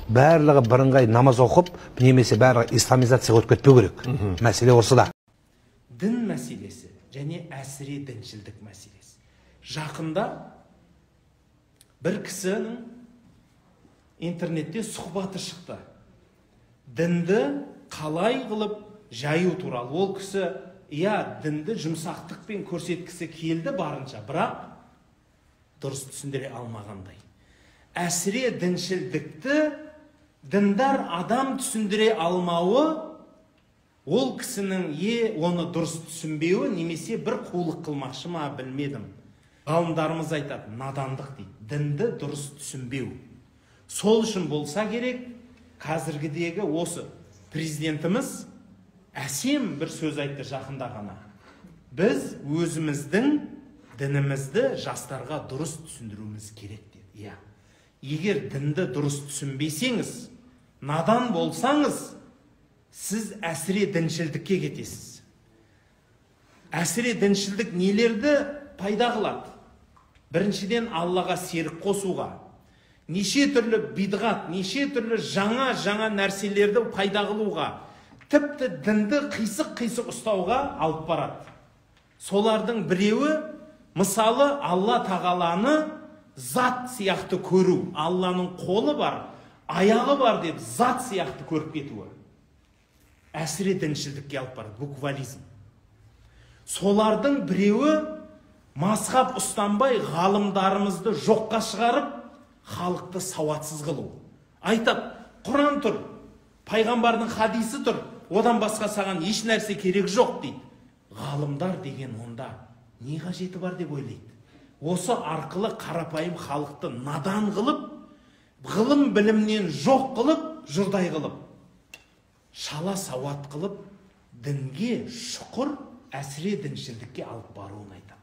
Барлығы бірыңғай намаз оқып, немесе барлығы исламизацияға өтіп кетпеу керек. Мәселе осыда. Дін мәселесі және әсіре діншілдік мәселесі. Жақында бір кісінің интернетте сұхбаты шықты. Дінді қалай қылып жаю туралы. Ол кісі, иә, дінді жұмсақтықпен көрсеткісі келді барынша, бірақ дұрыс түсіндіре алмағандай. Әсіре діншілдікті діндар адам түсіндіре алмауы, ол кісінің оны дұрыс түсінбеуі немесе бір қулық қылмақшы ма, білмедім. Ғалымдарымыз айтады, надандық дейді, дінді дұрыс түсінбеу. Сол үшін болса керек, қазіргідегі осы президентіміз әсем бір сөз айтты жақында ғана. Біз өзіміздің дінімізді жастарға дұрыс түсіндіруіміз керек деді. Иә. Егер дінді дұрыс түсінбесеңіз, надан болсаңыз, сіз әсіре діншілдікке кетесіз. Әсіре діншілдік нелерді пайда қылады? Біріншіден, Аллаға серік қосуға. Неше түрлі бидғат, неше түрлі жаңа-жаңа нәрселерді пайда қылуға, тіпті дінді қисық-қисық ұстауға алып барады. Солардың біреуі, мысалы, Алла тағаланы зат сияқты көру, Алланың қолы бар, аяғы бар деп зат сияқты көріп кетуі. Әсіре діншілдікке алып барады, буквализм. Солардың біреуі мазхаб ұстанбай ғалымдарымызды жоққа шығарып, халықты сауатсыз қылу. Айтады, Құран тұр, пайғамбардың хадисі тұр, одан басқа саған еш нәрсе керек жоқ дейді. Ғалымдар деген онда не қажеті бар деп ойлайды. Осы арқылы қарапайым халықты надан қылып, ғылым білімнен жоқ қылып, жұрдай қылып, шала сауат қылып, дінге шұқыр, әсіре діншілдікке алып баруын айтады.